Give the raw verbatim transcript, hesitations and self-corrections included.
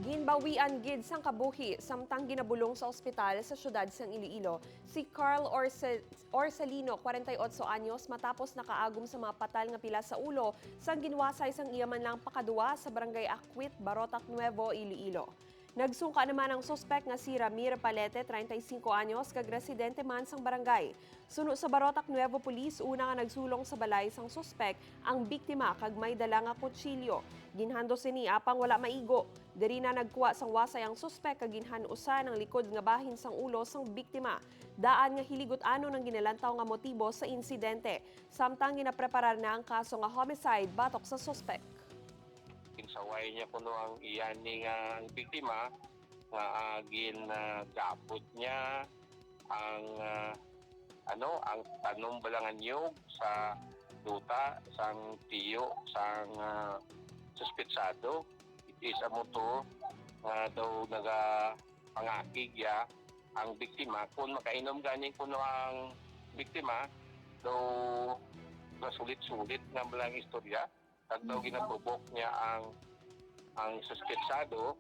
Ginbawian gid sang kabuhi samtang ginabulong sa ospital sa siyudad sang Iloilo si Carl Orse-, Orselino, forty-eight anyos, matapos nakaagom sa mga patal nga pila sa ulo sang ginwasay sang iya man lang pakaduwa sa Barangay Akwit, Barotac Nuevo, Iloilo. Nagsungka naman ang suspek nga si Ramir Palete, treinta y cinco anyos, kag residente man sang barangay. Suno sa Barotac Nuevo Police, una nga nagsulong sa balay sang suspek ang biktima kag may dala nga kutsilyo. Ginhandos ini apang wala maigo. Diri na nagkuha sang wasay ang suspek kag ginhan-usan ang likod nga bahin sang ulo sang biktima. Daan nga hiligot-anon ang ginalantaw nga motibo sa insidente, samtang ginapreparar na ang kaso nga homicide batok sa suspek. Ginsaway niya kuno ang iya ni nga ang biktima nga, ah, gin, ah, gapot niya ang, ah, ano, ang tanom bala nga niyog sa duta sang tiyo sang, ah, suspetsado. It is amo to nga daw nagapangakig ya ang biktima. Kung makainom gani kuno ang biktima, daw masulit-sulit nga bala ang istorya. Kag daw ginapubok niya ang, ang suspetsado